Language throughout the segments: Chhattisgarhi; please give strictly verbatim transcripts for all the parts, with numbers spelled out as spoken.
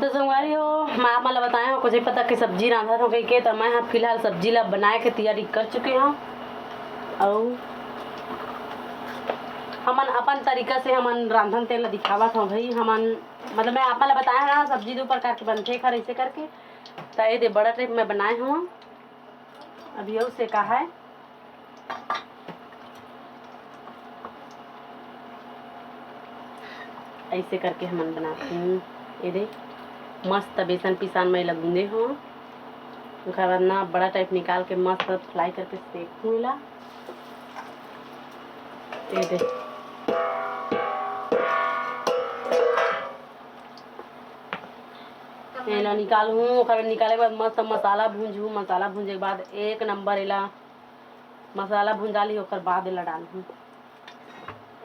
तो संगवारी हो, मैं आप मन ल बताए हव कुछ पता के सब्जी रांधत हव कहिके, त मैं ह फिलहाल सब्जी ला बनाए के तैयारी कर चुके हव। अउ हमन अपन तरीका से हमन रांधन तेल ला दिखावत हव भाई। हमन मतलब मैं आप मन ल बताए हव ना, सब्जी दू प्रकार के बनथे, एक हर ऐसे करके, त ए दे बड़ा टाइप में बनाए हव। अभी अउ से का है, ऐसे करके हमन बनाथन। ए दे मस्त बेसन पिसान में लगुंदे हो, ओकर बाद ना बड़ा टाइप निकाल के मस्त फ्राई करके सेकथन एला। ए दे एला निकालहूँ, ओकर निकाले के बाद मस्त मसाला भूंजहूँ। मसाला भूंजे के बाद एक नंबर एला मसाला भुंजा ली, ओकर बाद एला डालहूँ।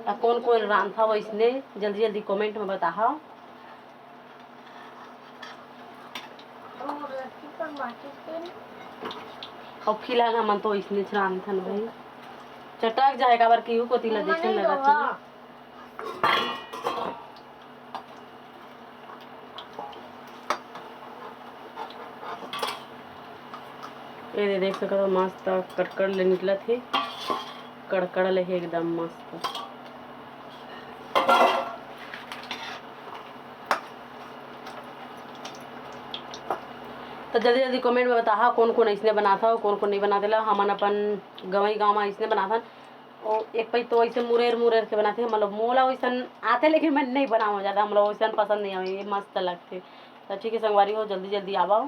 आ कोन कोन रांधथव वैसने, जल्दी जल्दी कमेंट में बताहव। और फिलहाल हमन तो इसने रांधथन भाई, चटक जाए काबर कि यू कोती ला देखे लगत हे ना। ए दे देख सकत हो, मस्त कड़कड़ ले निकलत हे, कड़कड़ ले हे एकदम मस्त। तो जल्दी जल्दी कमेंट में बताहा कोन कोन ऐसने बनात हो, कोन कोन नहीं बनाते ला। हमन अपन गंवई गांव में ऐसने बनाथन। ओ एक पई तो ऐसे मुरेर मुरेर के बनाते, मतलब मोला वैसन आते लेकिन मैं नहीं बनाऊँ ज़्यादा, मतलब वैसन पसंद नहीं आवे, ये मस्त लगते। तो ठीक है संगवारी हो, जल्दी जल्दी आवा।